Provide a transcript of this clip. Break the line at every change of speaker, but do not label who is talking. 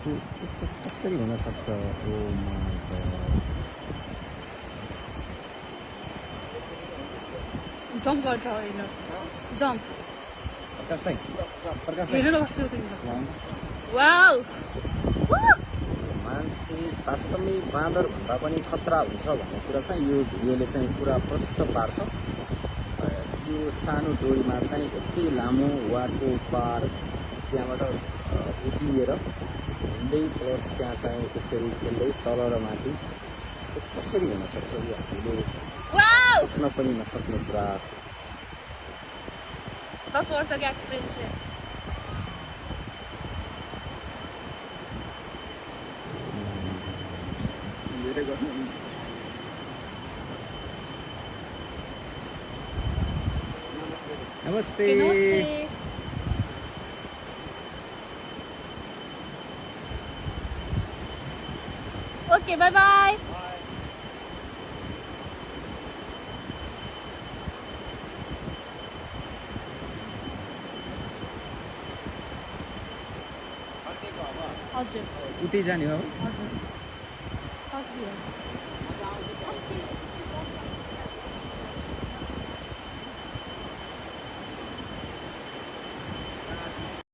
त्यस्तो कसरी हुनसक्छ? Oh my God.
जम्प गर्छ होइन जम्प
प्रकाश दाइ, प्रकाश दाइ,
हेर्नु न कस्तो देखिन्छ
वाउ।
वाउ
मान्छे वास्तवमै बाँदरभन्दा पनि खतरा हुन्छ भन्ने कुरा चाहिँ यो भिडियोले चाहिँ पुरा प्रष्ट पार्छ। यो सानो डोरीमा चाहिँ यति लामो वारको पार त्यहाँबाट उभिएर हिँड्दै प्लस त्यहाँ चाहिँ त्यसरी खेल्दै तल र माथि यस्तो कसरी हुनसक्छ? यो हामीले
वाउ
सोच्न पनि नसक्ने कुरा।
10 वर्षको एक्सपिरियन्स छ
धेरै गर्नु। नमस्ते।
नमस्ते ओके बाय बाय हजुर
उतै जाने हो अब?
हजुर सक्यो